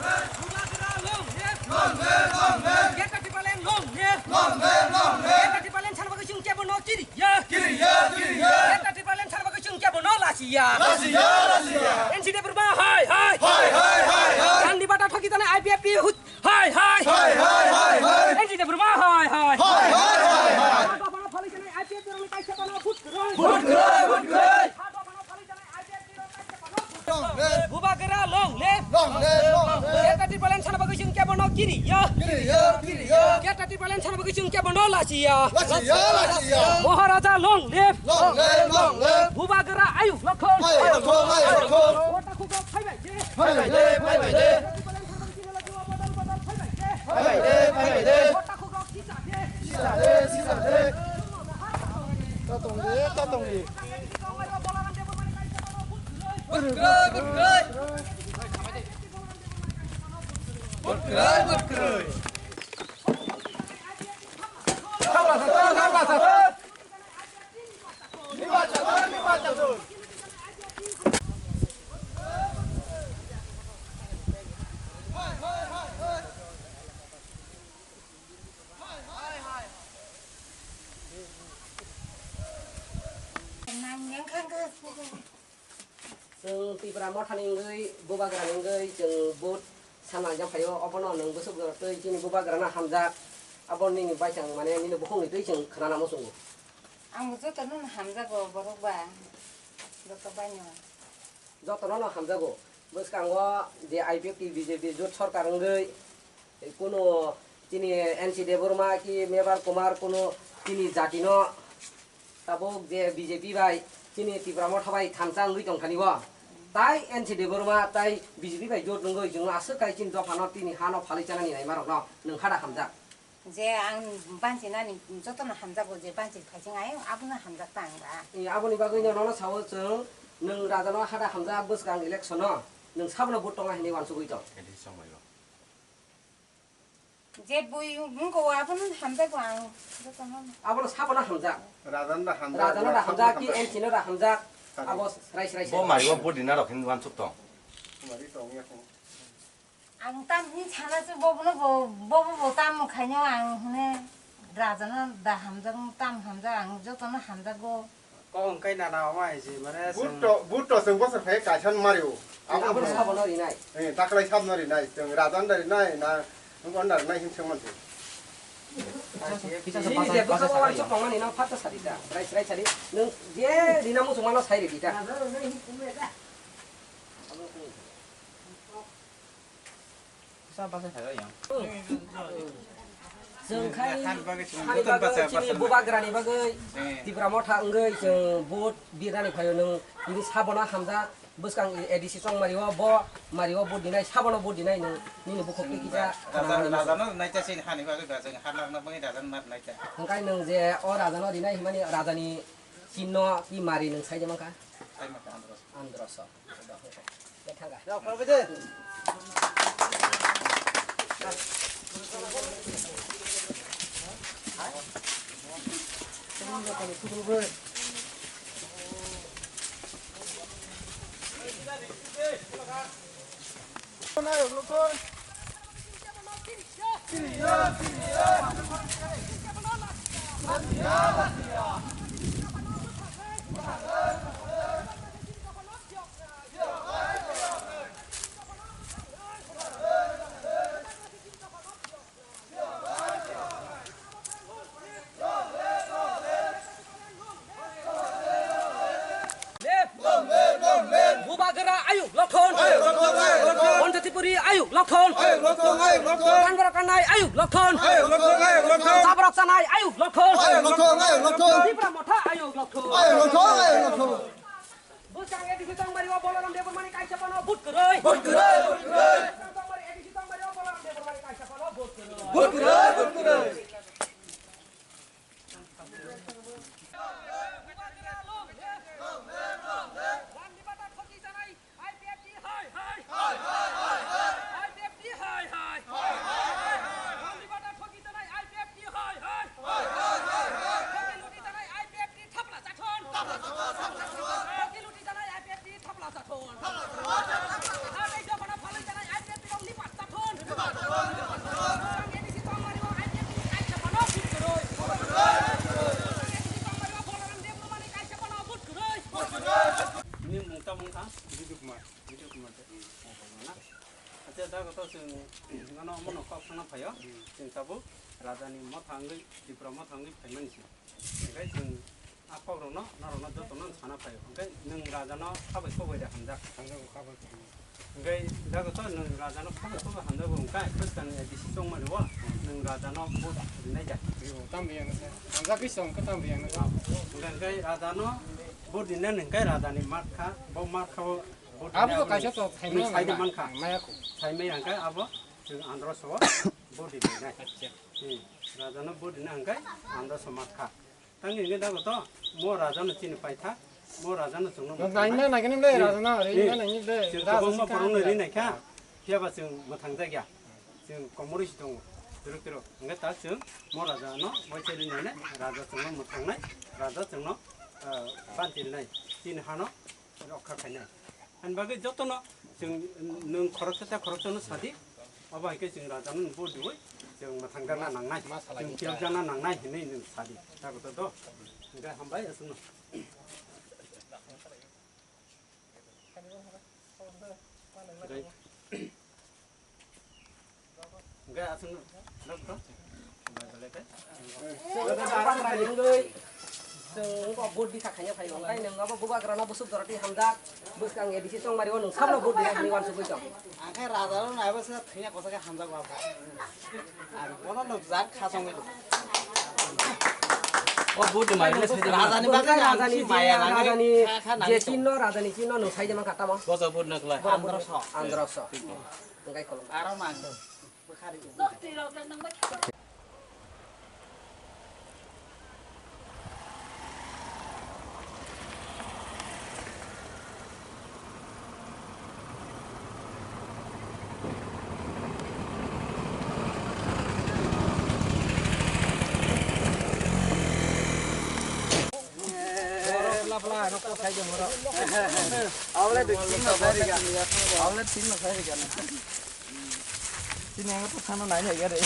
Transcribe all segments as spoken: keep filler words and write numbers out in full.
Bubagra long live! Long live, long live! Greater Tipraland long live! Long live, long live! Greater Tipraland sanbagwi chwng kebo no kiriya! Kiriya, kiriya! Greater Tipraland sanbagwi chwng kebo no lasiya! Lasiya, lasiya! N C Debbarma hai hai! Hai hai hai hai! Rani bata thoki tanai I P F T hut hai hai! Hai hai hai hai! N C Debbarma hai hai! Hai hai hai hai! Bubagra long live! Long live! Bubagra long live! Long live! Long live! Greater Tipraland sanbagwi chwng kebo no kiriya! Kiriya, kiriya! Greater Tipraland sanbagwi chwng kebo no lasiya! Lasiya, lasiya! Maharaja long live! Long live! Long live! Bubagra ayuk lokhon! Ayuk lokhon! Ayuk lokhon! Wata khugo phaibai de! Phaibai de! Phaibai de! Phaibai de! Phaibai de! Wata khugo sisa de! Sisa de! Sisa de! Ta tong de! Ta tong de! Chwng Tipra Mothani wngwi, Bubagrani wngwi chwng vote sanna jang phaio, obono nwng bwswk twi chini Bubagrano hamjak, abo nini baisang mane nini bukhukni twi chwng khwnana muchungo. Ang jotono hamjago borok ba, joto baino. Jotono no hamjago. Bwskango je I P F T B J P jot sorkar wngwi, kuno chini N C Debbarma ki Mebar Kumar kuno chini jatino tabuk je B J P bai chini Tipra Motha bai thansa wngwi tongthani o. Tai N C Debbarma tai B J P bai jot wngwi chwng aswk kai chini dophano tini hano phalwi chanani naimarokno nwng hada hamjak. Je ang banchi nani jotono hamjago, je banchi phaising ayung abono hamjak ta ang ba. E, aboni bagwi no nono sao chwng, nwng rajano hada hamjak bwskang election no, nwng sabono vote tongo hinwi uansugwi tong. Je bui wngko abono hamjago ang jotono. Abono sabono hamjak. Rajano da hamjak, rajano da hamjak, T M C no da hamjak. Abo rai rai. Bo mari o vote dina rok hinwi uansuk tong. Mari tong ya. Ang tam hin sana se bobono bo, bobo bo tam khaino ang hune rajano da hamjak, tam hamjak, ang jotono hamjago. Kok wngkai nana oma hai se, mane chwng butto, butto chwng bosor phai kaisa mario. Abo sabono rinai. Eh, taklai sabno rinai, chwng rajano da rinai, na nokno da rinai hin chwng mantwi. Chini je bwskango uansuk tongmani no phatsa sadi ta, rai rai sadi, nwng je rina muchungmano sai ridi ta. Sa basa sa yang. Chwng khai, hani bagwi chini Bubagrani bagwi Tipra Motha wngwi chwng vote birnani phaio, nwng tini sabono hamjak, bwskang A D C chongmari o bo mari o vote dinai, sabono vote dinai nwng nini bukhuk twi kisa. Raja, rajano naita sini hani bagwi ba chwng hanakna bagwi rajano mar naita. Hwnkhe nwng je o rajano rinai hwnmani rajani chinno ki mari nwng saide mankha? Sai mankha andro. Andro so. Bubagra ayuk lokhon. Ayuk lokhon, ayuk lokhon. Bonjotipuri ayuk lokhon. Ayuk lokhon, ayuk lokhon. Kanbra kanai ayuk lokhon. Ayuk lokhon, ayuk lokhon. Sabrok sanai ayuk lokhon. Ayuk lokhon, ayuk lokhon. Tipra Motha ayuk lokhon. Ayuk lokhon, ayuk lokhon. Bwskang A D C tongmari o Balaram Debbarmani kaisa phano vote kwrwi. Vote kwrwi, vote kwrwi. Bwskang tongmari A D C tongmari o Balaram Debbarmani kaisa phano vote kwrwi. Vote kwrwi, vote kwrwi. Nini mung tamo wngkha? Bijoy Kumar. Bijoy Kumar de. Acha, da koto chwng nono omono kok sana phaio. Chwng tabuk raja ni motha wngwi, Tripura motha wngwi phaimani se. Hwnkhe chwng a kokrokno norokno jotono sana phaio. Hwnkhe nwng rajano khabai kobai de hamjak. Hamjak, khabai kobai. Hwnkhe da koto nwng rajano khabai kobai hamjago hwnkhe, kwchwng A D C chongmani o nwng rajano vote rinai ja. Rio, tam riyang se. Hamjak khe chwng khe tam riyang se. Hwnkhe, hwnkhe rajano vote rinai hwnkhe rajani mat kha, bo mat kha o. Abo to kaisa to thaimani saidi mankha. Maya ko. Thaimani hwnkhe abo chwng andro so body rinai. Acha. Hmm. Rajano body na hwnkhe andro so matkha. Tangni hwnkhe dago to mo rajano chini paitha. Mo rajano chwngno naina naikhe nang le rajano rinai nang le. Chwng kwbangma borokno rinai kha. Phiya ba chwng mwthang jakya. Chwng komorwi si tongo. Turuk turuk. Hwnkhe ta chwng mo rajano waisa rinai nai. Raja chwngno mwthangnai. Raja chwngno, ah, banti rinai. Chini hano rokha khainai. Ani bagwi jotono chwng nwng khoroksa tei khoroksano sadi, obo hai khe chwng rajano bo duwi chwng mwthangjakna nangnai, chwng phiyokjakna nangnai hinwi nwng sadi. Takoto do. Hwnkhe hambai aswkno. Hwnkhe Hwnkhe aswk no, nok to? Bai belai khe? Chwng bwbagra ni wngwi, chwng wngkha vote bisa khaina phaio. Tei nwng abo bwbagra no bwswk jora twi hamjak, bwskang A D C chongmari o nwng sabno vote rwya hinwi uansugwi tong. Ang khe raja rok naibo se thwina kosa khe hamjak ba. Ang bono nukjak kha chongwi tong. O vote ni mari le sai rajani bagwi rajani maya nangwi rajani kha, kha je nangwi tong. Chinno, rajani chinno nwng sai de mankha tamo. Bosa vote no khlai. Androso. Androso. Hwnkhe khulum. Aro nang. Awle de tin no sai ga. Awle tin no sai ga. Sini ang to sana nai nai gare.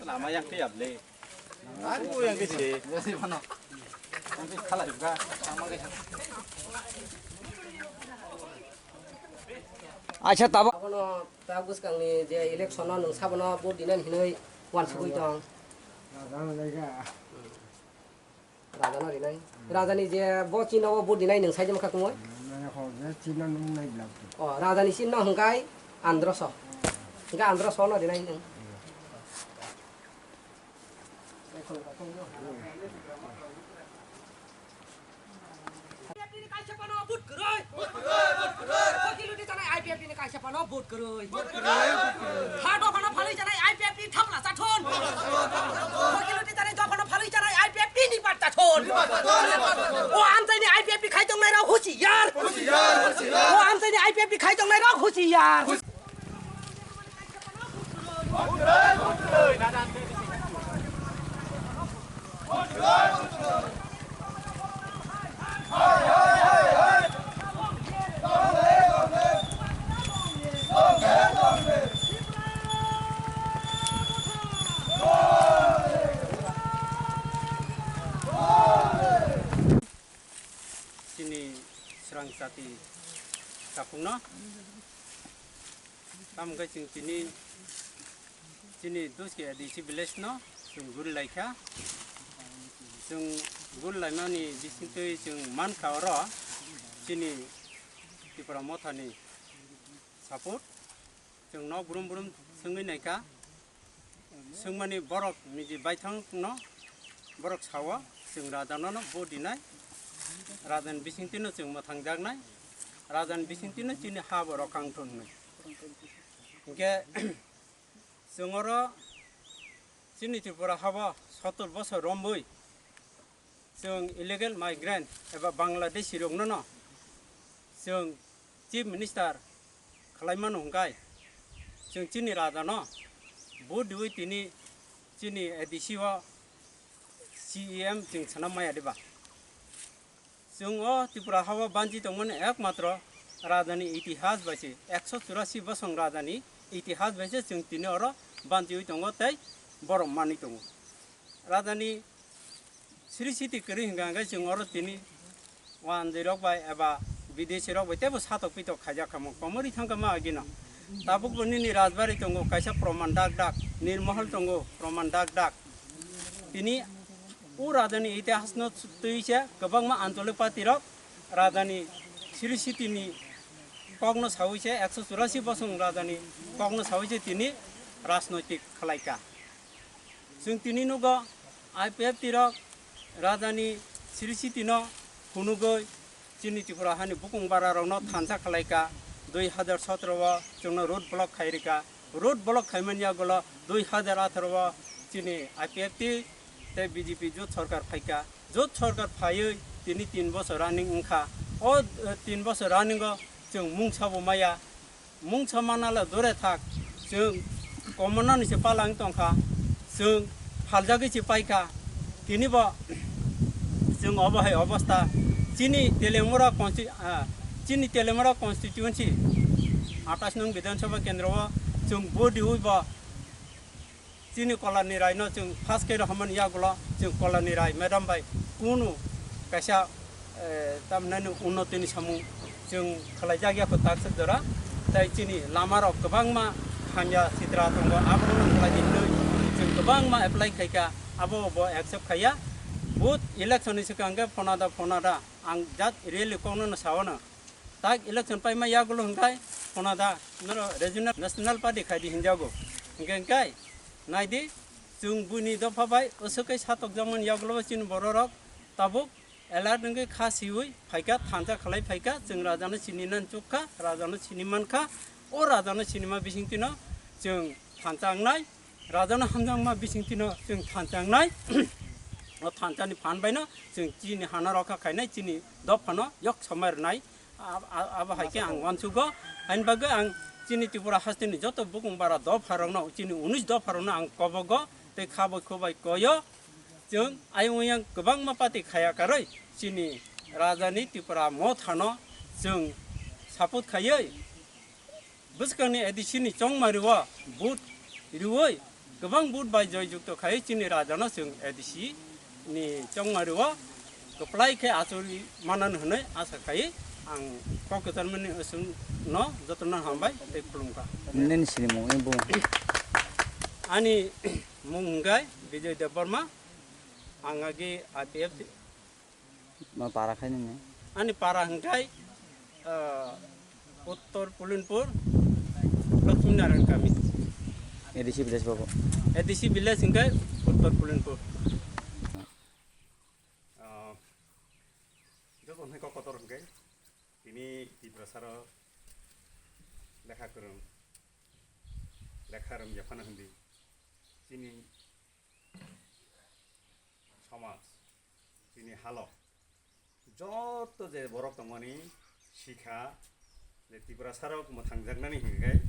Lama yang tiap le. Aku yang kecil. Yang kecil kalah juga. Sama kayak. Acha tabo. Abono ta bwskangni je election o nwng sabono vote dinani hinwi uansugwi tong. Rajano rinai. Rajani je bo chino o vote dinai nwng saidi mankha kumui. Mane ho je chino nwng nai blak. O rajani chino hwnkhe androso. Hwnkhe androso no rinai nwng. I P F T ni kaisa phano vote kwrwi. Vote kwrwi, vote kwrwi. Hoki luti chanai I P F T ni kaisa phano vote kwrwi. Vote kwrwi, vote kwrwi. Ha dophano phalwi chanai I P F T thapla chathon. Hoki luti chanai dophano phalwi chanai I P F T ni bat chathon. Ni bat chathon, ni bat chathon. O amchaini I P F T khai tongnai rok husiar. Husiar, husiar. O amchaini I P F T khai tongnai rok husiar. Chini srang chati takhukno. Tamo khe chwng tini chini duski A D C village no chwng guri laikha. Chwng guri laimani bisingtwi chwng mankha oro chini Tipra Mothani support. Chwng nok brum brum swngwi naikha. Swngmani borok niji baithang no borok sao, chwng raja no no vote dinai, raja ni bisingtwi no chwng mwthang jaknai, raja ni bisingtwi no chini ha bo rokang thun hinwi. Hinkhe chwng oro chini Tripura ha bo sotor bosor rombwi chwng illegal migrant eba Bangladeshi rokno no chwng Chief Minister khlai mano hwnkhe chwng chini raja no Vote riwi tini chini A D C o C E M chwng swnam maya diba? Chwng o Tripura hao banchi tongmani ekmatro rajani itihas bai se, ekso churasi bosong rajani itihas bai se chwng tini oro banchiwi tongo tei borom manwi tongo. Rajani sri siti kwrwi hwnkha hwnkhe chwng oro tini wanjwi rok bai eba bidesi rok bai teibo satok pitok khaijak kha mo komori thangkha ma agino. Tabuk bo nini rajbari tongo kaisa proman dak dak, nirmohol tongo proman dak dak. Tini o rajani itihasno twi se kwbangma ancholik party rok rajani sri sitini kokno sawi se, ekso churasi bosong rajani kokno sawi se tini rajnoitik khlai kha. Chwng tini nugo I P F T rok rajani sri sitino phunugwi chini Tripura hani bukung bara rokno thansa khlai kha. Dui hazar sotro o chwngno road block khai rikha. Road block khaimani yagulo dui hazar atharo o chini I P F T tei B J P jot sorkar phaikha. Jot sorkar phaiwi tini tin bosor running wngkha. O, eh, tin bosor running o chwng mungsa bo maya. Mungsa manala dore thak, chwng komonani se palang tongkha, chwng phaljagwi se paikha. Tini bo chwng obo hai obostha. Chini Telemura consti-, ah, chini Telemura constituency atas nung Bidhan Sabha kendro o chwng body wi bo chini Kolani Rai no chwng first khe rohormani yagulo chwng Kolani Rai madam bai kunu kaisa, eh, tamnani unnotini samung chwng khlaijak ya kwtak swk jora. Tai chini lama rok kwbangma hamya sitra tongo, abo no khlai di hinwi chwng kwbangma apply khaikha, abo bo accept khaiya. Vote election ni swkang khe phonada phonada ang jat rally kokno no sao no. Tak election paima yagulo hwnkhe phonada noro regional national party khaidi hinjago. Hwnkhe hwnkhe naidi chwng buini dopha bai uswkhe satokjakmani yagulo chini bororok tabuk alert wngwi kha siwi phaikha, thansa khlai phaikha, chwng rajano sininan chukha, rajano sini mankha, o rajano sinima bisingtwino chwng thansa wngnai, rajano hamjakma bisingtwino chwng thansa wngnai. O thansani phan baino chwng chini hana rokha khainai, chini dophano yok somai rwnai. Ab-, ab-, abo hai khe ang uansugo, haini bagwi ang chini Tripura hasteni joto bukung bara dopharokno, chini unis dopharokno ang kobogo tei kha bai kho bai koyo. Chwng ayung oyang kwbangma party khaya karwi chini rajani Tripura mothano chwng support khaiwi bwskangni A D C ni chongmari o vote riwi kwbang vote bai joy jukto khai chini rajano chwng A D C ni chongmari o kwplai khe achugwi manan hwnwi asa khai ang kok kwcharmani aswkno jotono hambai tei khulumkha. Nini sinimung ni bung? Ani mung hwnkhe Bijoy Debbarma, ang agi I P F T. Ma para khai nini? Ani para hwnkhe, ah, Uttor Pulinpur, Lakshmi Narayan Kami. A D C village babo? A D C village hwnkhe Uttor Pulinpur. Ah, joto hwnkhe kok kotor hwnkhe, tini Tiprasarok lekha kwrwng, lekha rwngya phano hwndi, chini somaj, chini halo, joto je borok tongmani sikha je Tiprasarok mwthangjaknani hwnkhai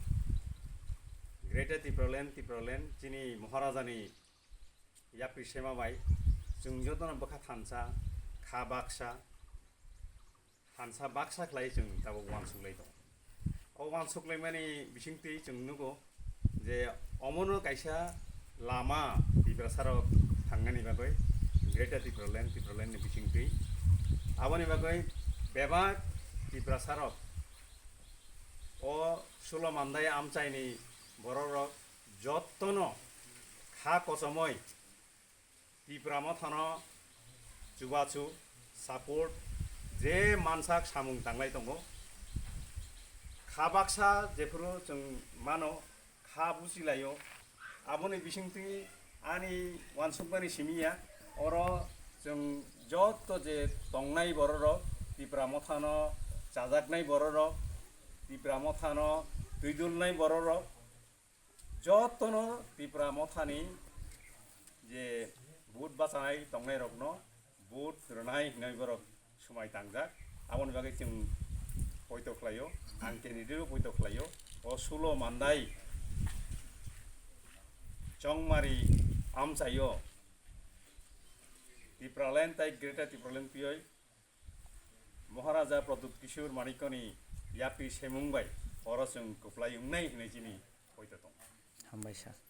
Greater Tipraland, Tipraland chini Maharajani yapri sema bai chwng jotono bwkha thansa, kha baksa, thansa baksa khlai chwng tabuk uansuk lai tongo. O uansuk laimani bisingtwi chwng nugo je omono kaisa lama Tiprasarok thangnani bagwi Greater Tipraland, Tipraland ni bisingtwi. Aboni bagwi bebak Tiprasarok o Sulo Mandai amchaini bororok jottono kha kochomoi Tipra Mothano chubachu support je mansak samung tanglai tongo. Kha baksa jephuru chwng mano kha buchilaio. Aboni bisingtwi ani uansukmani simi ya, oro chwng jotto je tongnai bororok, Tipra Mothano chajaknai bororok, Tipra Mothano twidulnai bororok, jotono Tipra Mothani je vote bachanai tongnairokno vote rwnai hinwi borok swmai tangjak. Aboni bagwi chwng poito khlaio, ang candidate-o poito khlaio. O Sulo Mandai Chongmari amchaio Tipraland tai Greater Tipraland piyoi Maharaja Pradyut Kishore Manikani yapri semung bai oro chwng kwplai wngnai hinwi chini poito tongo. Hambai sir.